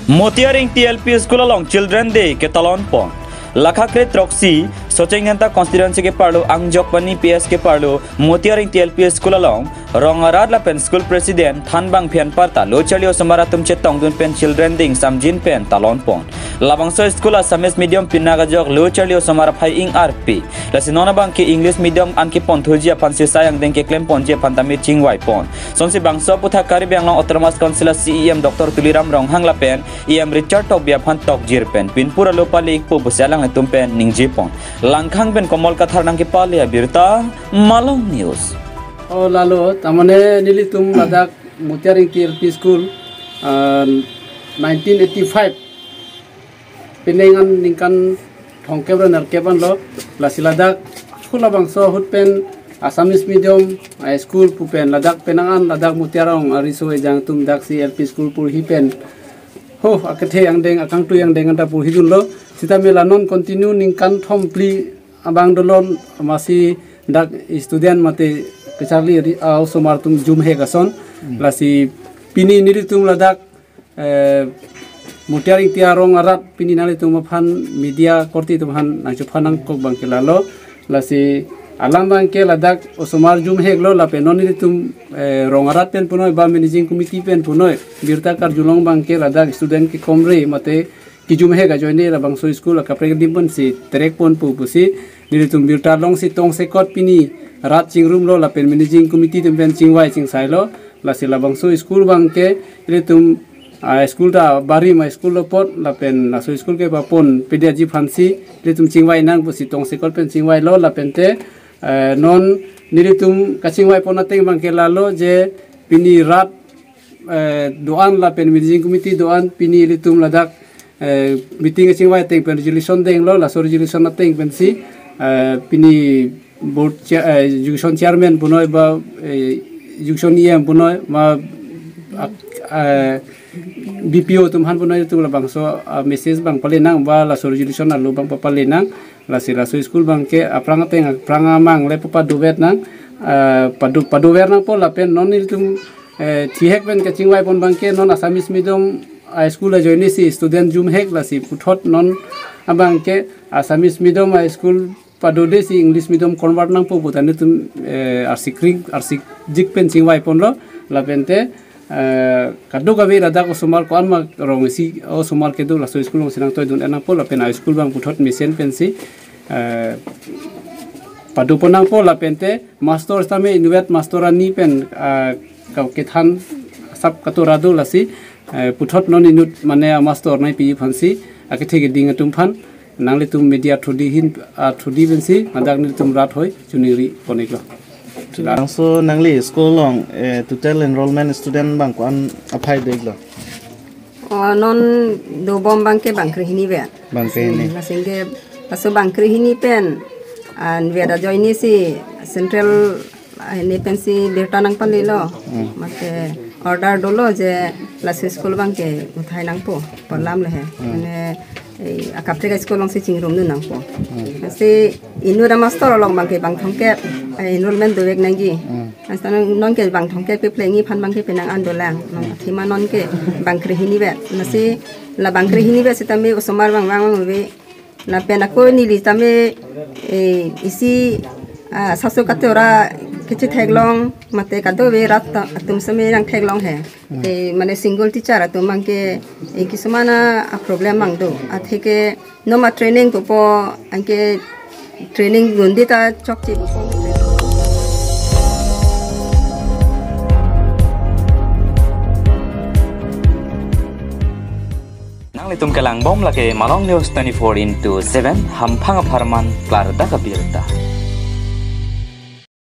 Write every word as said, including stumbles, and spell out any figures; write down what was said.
Motiaring T L P School along Children Day ketalon pon. Lakha kre throksi, Socheng Dhenta constituency keparlo Angjokpani P S keparlo Motiaring T L P School along Rong Arat lapen school president Thanbang Phian Parta lo charli osomar atum chetongdun pen Children Day samjin pen talon pon. Labangso school Assamese medium pinak ajok lo charli osomar aphai ing arpi. Lasi non abangke English medium an kepon thuji aphan si sai angdeng keklem ponji aphan tame chingvai pon. Sonsi bangso aputhak Karbi Anglong Autonomous Council a C E M Doctor Tuliram Ronghang lapen E M Richard Tokbi aphan tokjir pen pinpur alo pale ikpo pusi alanglitum pen ningje pon. Langkhang pen Komol Kathar nangkepale abirta, Malong News. O lalo, tamane nelitum ladak Motiaring T L P School, ah, nineteen eighty-five penang an ningkan thomkep ra nerkep anlo, lasi ladak school labangso ahut pen Assamese medium a school pu pen ladak penang an ladak Motiaring ariso ejang atum dak si L P school purhi pen ho akethe angdeng akangtui angdeng anta purhidunlo. Sitame la non continue ningkan thom phli abang dolon, masi dak student mate kacharli ri-, ah, osomar atum jumhek ason. Hmm. Lasi pini nelitum ladak, eh, Motiaring T R Rong Arat pini nanglitum aphan media korte atum aphan nangchephan nangkok abangke lalo. Lasi alam abangke ladak osomar jumheklo lapen non nelitum, eh, Rong Arat pen punoi ba managing committee pen punoi birta karjulong abangke ladak student kekomre mate kejumhek ajoine labangso school akaprek adim pensi terek pon pu pusi nelitum birta longsi tongsekot pini rat chingrumlo lapen managing committee atum pen chingvai chingsailo. Lasi labangso school abangke nelitum, ah, school ta barim a school lo apot lapen laso school kepapon pediaji aphansi nelitum chingvai nang pusi tongsekot pen chingvailo lapen te, eh, non nelitum kachingvai pon ateng abangke lalo je pini rat, eh, do-an lapen managing committee do-an pini ilitum ladak, eh, meeting kachingvai ateng pen resolution denglo, laso resolution ateng pensi, eh, pini board chair, eh, education chairman punoi ba, eh, education E M punoi ma, ak-, eh, B P O atum aphan punoi atum labangso, ah, message abang pale nang ba laso resolution alo abang papale nang. Lasi laso school abangke aphrang ateng aphrang amang le papa dovet nang, ah, pado, padover nangpo lapen non nelitum, eh, thihek pen kachingvai pon abangke non Assamese medium a school ajoine si student jumhek, lasi puthot non abangke Assamese medium a school padode si English medium convert nangpo pu ta nelitum, eh, arsik ring, arsik jik pen chingvai ponlo lapen te, eh, kadokave ladak osomar ko-an ma rong isi osomar kedo laso school alongsi nangtoidun nangpo lapen a school abang puthot mesen pensi, eh, pado pon nangpo lapen te master tame inutvet master arni pen, eh, ka-, kethan sap katora do lasi, eh, puthot non inut mane a master nangpi aphansi akethe keding atum aphan nanglitum media thudi ahin, ah, thudi pensi ladak nelitum rat hoi chuningri pon-iklo. Labangso nangli school along, eh, total enrollment student abang ko-an aphai do-iklo? O, non dobom abangke bang krehini vet. Bang krehini. Hmm, lasi ke laso bang krehini pen, ah, vet ajoine si central, ah, ne pensi birta nangpalelo. Hmm. Mate order dolo je laso school abangke uthai nangpo, pu alam le he. Hmm. Mane, eh, akaprek a school alongsi chingrumdun nangpo. Hmm. Lasi inut a master along abangke bang thomkep, eh, enrollment dovek nangji. Hmm. Lasi non, nonke bang thomkep keplengji aphan abangke penang an dolang. Non, hmm, athema nonke bang krehini vet. Lasi la bang krehini vet sitame osomar bang bang bang ave. Lapen ako neli tame, eh, isi, ah, saso katora kechetheklong mate kadokave rat ta-, atum tame nangtheklong he. Hmm. Eh, mane single teacher atum abangke, eh, kisumana a problem abang do. Atheke noma training pupo anke training dundi ta chokche pupo. Nanglitum kelangbom lake Malong News twenty-four into seven, hamphang apharman klardak abirta.